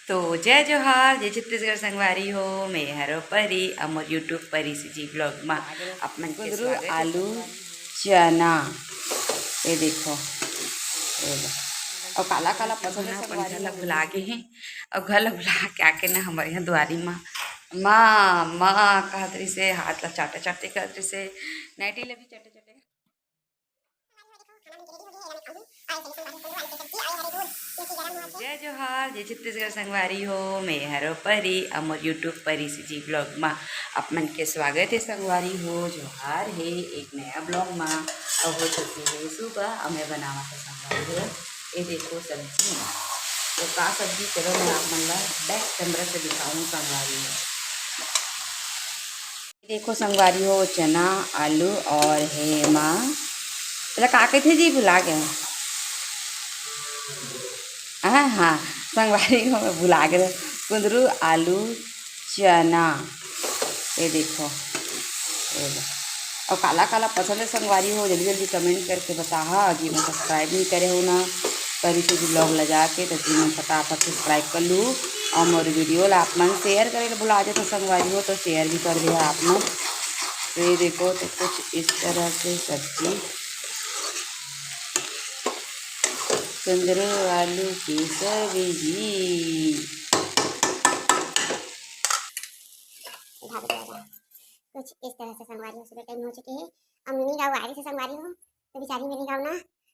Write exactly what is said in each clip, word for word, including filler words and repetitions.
तो जय जोहार, जय छत्तीसगढ़ संगवारी हो, मैं हरो परी, अउ मोर YouTube परी C G vlog मा आप मन के कुंदरू, स्वागत हे आलू, संगवारी। चना, ये देखो, ये लो। अउ काला काला पसंद हे संगवारी हो। भुला गे हे, अउ घर ला भुला के आके ना हमर यहाँ दुआरी मा, माँ, माँ कहत रहिसे, हाथ ला चाटे चाटे करत रहिसे, नाइटी ला भी चाटे चाटे। जय जोहार, जय छत्तीसगढ़ संगवारी हो, मैं हरो परी, अउ मोर YouTube परी C G vlog मा आप मन के स्वागत हे संगवारी हो। जोहार हे एक नया vlog मा, अउ हो चुकी हे सुबह, अउ मैं बनावत हे संगवारी हो, ये देखो सब्जी, तो का सब्जी, चलो मैं आप मन ला back camera से दिखाऊँ संगवारी हो। देखो संगवारी हो, चना, आलू अउ हे मा, एला का कहिथे जी, भुला गे। हाँ, हाँ, संगवारी हो, मैं भुला गे, कुंदरू, आलू, चना, ये देखो, ये लो। अउ काला काला पसंद हे संगवारी हो, जल्दी जल्दी comment करके बताहा, अउ जेमन subscribe नहीं करे हो ना, परी C G vlog ला जाके, तो जेमन फटाफट subscribe कर लू। अउ मोर video ला आप मन share करे ला भुला जाथो संगवारी हो, तो share भी कर देहा आप मन। तो ये देखो, तो कुछ इस तरह से सब्जी, कुंदरू आलू की सब्जी। कुछ इस तरह से संगवारी हो, सुबह time हो चुके हे। अउ मिनी गाँव आ रही से संगवारी हो, तो बेचारी मिनी गाँव ना,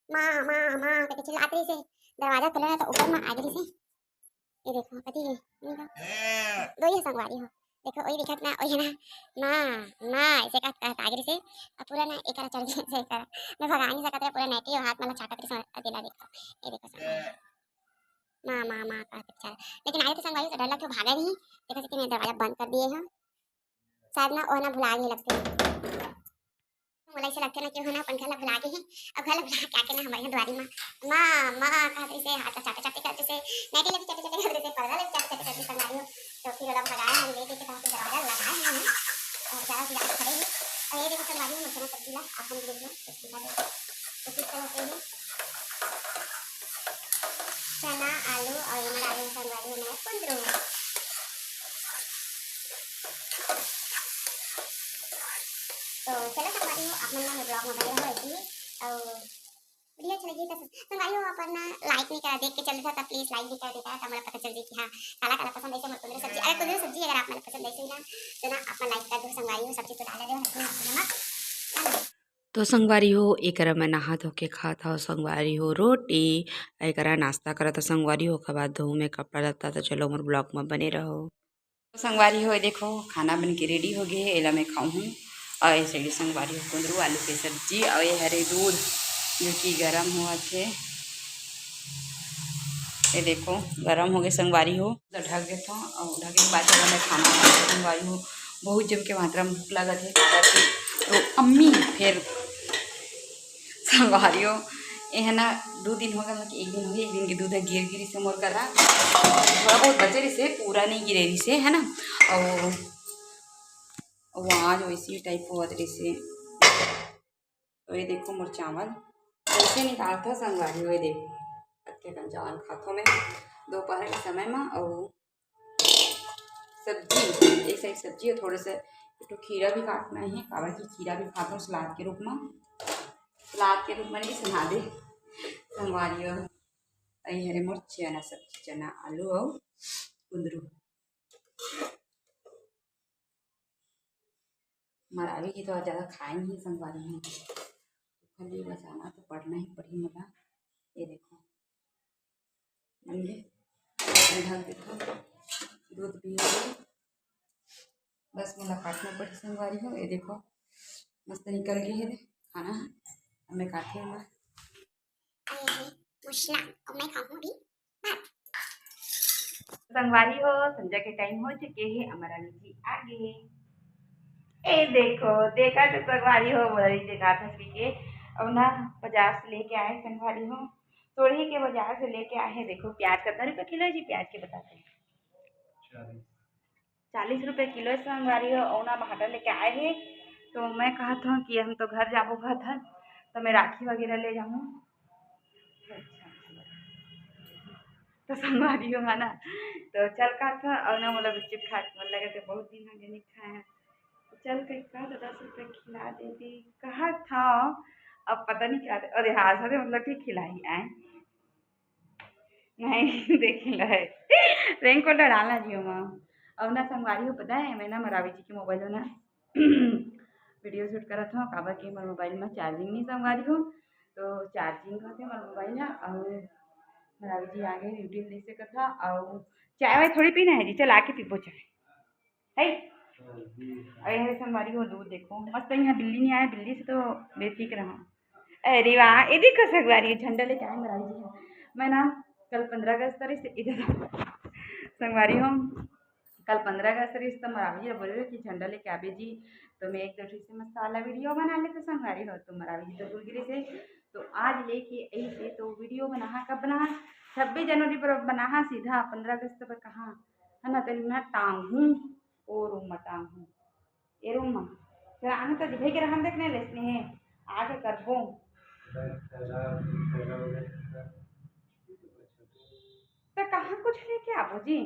माँ, माँ, माँ करके चिल्लात रहिसे, दरवाजा खोले ना तो ऊपर मा आ गे रहिसे। ये देखो, कति हे, मिनी गाँव। दो ही संगवारी हो, देखो, वही दिखत ना, वही ना, माँ, माँ, ऐसे कहत, कहत आ गे रहिसे, अउ पूरा ना एकरा चढ़ गे से एकरा। मैं भगा नहीं सकत रहे, पूरा नाइटी अउ हाथ मा ला चाटत रहिसे, अउ तेला देखो, ये देखो संगवारी। माँ, माँ, माँ कहत बेचारा। लेकिन आगे तो संगवारी से डर लगथे, भागा नहीं, देखो से कि मैं दरवाजा बंद कर दिए हूँ। शायद ना, वो ना भुला गे लगथे। मोला ऐसे लगथे ना कि वो ना अपन घर ला भुला गे हे, अउ घर ला भुला के आके ना हमारे यहाँ दुआरी मा, माँ, माँ कहत रहिसे, हाथ ला चाटे चाटे करत रहिसे, नाइटी ला भी चाटे चाटे करत रहिसे, पर्दा ला भी चाटे चाटे करत रहिसे संगवारी हो। तो फिर ओला भगाए हन, ले के तहाँ से दरवाजा लगाए हन, अउ जाओ, जाओ, खड़े हे। अउ ये देखो संगवारी हो, मोर चना सब्जी ला आप मन देख लो, कुछ दिखा दो, तो किस तरह से हे। चना, आलू अउ एमा डाले संगवारी हो मैं कुंदरू। तो चलो संगवारी हो, आप मन मोर vlog में बने रहो ऐसे ही। अउ video अच्छा लगी तो संगवारी हो, अपन ना like नहीं करा, देख के चल देता, तो please like भी कर देता, तो हमारा पता चल जाए कि हाँ, काला काला पसंद ऐसे मोर कुंदरू सब्जी। अगर कुंदरू सब्जी अगर आप मन पसंद ऐसे ही ना, तो ना आप मन like कर दो संगवारी हो, सब्जी तो डाल दे हल्दी नमक, है ना? तो संगवारी हो, एकरा मैं नहा धो के खात हव संगवारी हो रोटी, एकरा नाश्ता करत हव संगवारी हो, ओकर बाद धोहूँ मैं कपड़ा लत्ता। तो चलो मोर vlog में बने रहो। तो संगवारी हो, ये देखो खाना बन के ready हो गे हे, एला मैं खाऊँ हूँ। अउ ये side संगवारी हो कुंदरू आलू के सब्जी, अउ ये हरे दूध जो कि गरम होवत हे। ये देखो, गरम हो गे संगवारी हो, तो ढक देथव अउ ढके के बाद चलो मैं खाना खाहूँ संगवारी हो। बहुत जम के मात्रा में भूख लागत हे, काबर कि तो अम्मी फेर संगवारी हो, एह ना दू दिन हो गे, मतलब एक दिन हो गे, एक दिन के दूध ह गिर गिरी से मोर करा, थोड़ा बहुत बचे रहिसे, पूरा नहीं गिरे रहिसे, है ना। अउ वो आज वैसी type होवत रहिसे। तो ये देखो मोर चावल कैसे निकालत हव संगवारी हो, ये देखो अतके कन चावल खाथो मैं दोपहर के समय मा। अउ सब्जी, एक side सब्जी अउ थोड़ा सा एक ठो खीरा भी काटना हे, काबर कि खीरा भी खाथो सलाद के रूप में, सलाद के रूप में नहीं, सलादे संगवारी हो। अउ ये हरे मोर चना सब्जी, चना आलू अउ कुंदरू। मरावी की तो ज्यादा खाए नहीं संगवारी हो, खाली बचाना तो पड़ना ही पड़ही मोला। ये देखो, ये ढक देथव, दूध भी हो गे, बस मोला काटना पड़ही संगवारी हो। ये देखो मस्त निकल गे हे रे खाना, अब मैं काटे हूँ। अरे हे मुसला, अब मैं खाऊँ अभी भात। संगवारी हो, संझा के time हो चुके हे, अउ मरावी जी आ गे हे। ए देखो, देखा तो संगवारी हो, मरावी जी देखा था पी के, अउ ना बाजार से लेके आए संगवारी हो, सोरही के बाजार से लेके आए हे। देखो प्याज कितना रुपये किलो हे जी, प्याज के बताते हैं। चालीस रुपये किलो संगवारी हो, अउ ना भाटा लेके आए हे। तो मैं कहत हूँ कि हम तो घर जाबो कहत हन, तो मैं राखी वगैरह ले जाऊँ। तो संगवारी हो है ना, तो चल का था, और ना मोला गुपचुप खाए के मन लगे, तो बहुत दिन हो गए नहीं खाए हैं। तो चल कहीं का तो दस रुपये खिला देती कहा था। अब पता नहीं क्या, अरे हाँ, सर मतलब कि खिलाई आए नहीं। देख ले, रेनकोट डालना जियो माँ। अब ना संगवारी हो, पता है मैं ना मरावी जी के मोबाइल में ना वीडियो शूट करत हूँ, काबर के मोर मोबाइल में चार्जिंग नहीं संगवारी हो, तो चार्जिंग करते मोर मोबाइल है। और मरावी जी आ गए ड्यूटी नहीं से कथा। और चाय वाय थोड़ी पीना है जी, चल आके पीबो चाय। है। और यहाँ संगवारी हो दूध देखो, मस्त है, यहाँ बिल्ली नहीं आया, बिल्ली से तो बेफिक्र रहा। अरे वाह, ये देखो संगवारी, झंडा लेके आए मरावी जी। मैं ना कल पंद्रह अगस्त रही से इधर संगवारी हो, कल पंद्रह अगस्त रही तो मरावी जी बोले कि झंडा लेके आबे जी, तो मैं एक दो ठो से मस्त वाला वीडियो बना लेते संगवारी हो, तो मरावी जी तो भूल गिरी से। तो आज लेके आई से तो वीडियो बना, कब बना? छब्बीस जनवरी पर बना, सीधा पंद्रह अगस्त पर कहाँ है ना, तो ना टांगू, ओ रूम में टांगू, ए रूम में। चल आने तो दिखाई के रहन देख नहीं लेसने है, आके करबो। तो कहाँ कुछ लेके आबो जी?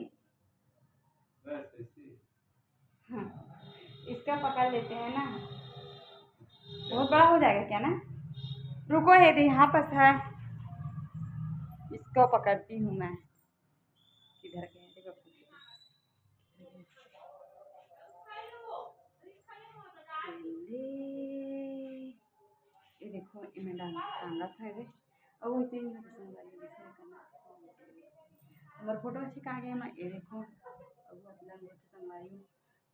हम्म, इसका पकड़ लेते हैं ना, बहुत बड़ा हो जाएगा क्या ना? रुको, ये दे, यहाँ पास है, इसको पकड़ती हूँ मैं। किधर गए? देखो, ये देखो, इन्हें डाल टांगा था ये। और वैसे ही मैं पसंद आई, वैसे ही करना। हमारे फोटो अच्छे कहाँ गए? मैं ये देखो, अब वो अपना फोटो संगवाई हूँ।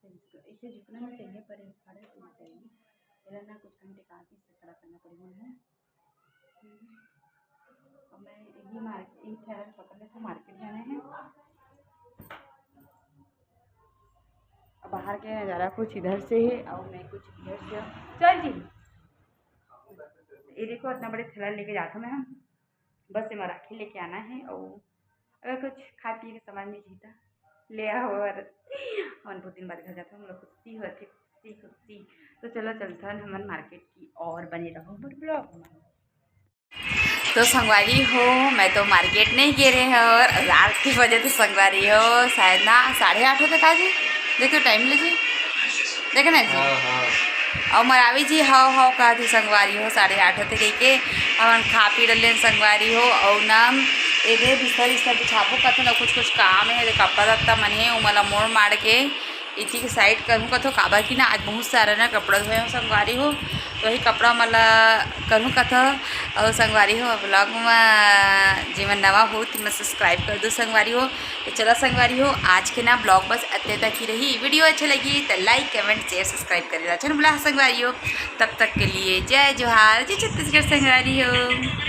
तो इसको ऐसे झुकना नहीं चाहिए, पर ये खड़े होना चाहिए। मेरा ना कुछ घंटे का आगे से खड़ा करना पड़ेगा मुझे। अब मैं यही मार्केट, यही थैला पकड़ लेते, मार्केट जाना है। अब बाहर के नज़ारा कुछ इधर से है और मैं कुछ इधर से। चल जी, ये देखो, इतना बड़े थैला लेके जाता मैं, हम बस ये राखी लेके आना है। और अगर कुछ खाए पिए के सामान मिल जीता, ले आओ। और हम बहुत दिन बाद घर जाते हैं, हम लोग खुशी होती, खुशी खुशी। तो चलो चलते हैं हमन मार्केट की, और बने रहो हमर ब्लॉग में। तो संगवारी हो, मैं तो मार्केट नहीं गे रहे हो और रात के बजे तो संगवारी हो शायद ना साढ़े आठ होते का जी, देखो टाइम ले जी, देखे ना जी। हाँ, हाँ। और मरावी जी हाव हाव कहा थी संगवारी हो, साढ़े आठ होते कह के हमन खा पी डले संगवारी हो। और ना एदे बिस्तर इस्तर बिछाबो कथो ना, कुछ कुछ काम है, कपड़ा लत्ता मन है, उमला मोड़ माड़ के इति के साइड करूँ कथो, काबर कि ना आज बहुत सारा ना कपड़ा धोए हो संगवारी हो, तो वही कपड़ा मला करूँ कथो। और संगवारी हो, ब्लॉग में जेमन नवा हो तेमन सब्सक्राइब कर दो संगवारी हो। तो चलो संगवारी हो, आज के ना ब्लॉग बस अतने तक ही रही। वीडियो अच्छे लगी तो लाइक, कमेंट, शेयर, सब्सक्राइब कर देना। चलो बोला संगवारी हो, तब तक के लिए जय जोहार, जय छत्तीसगढ़ संगवारी हो।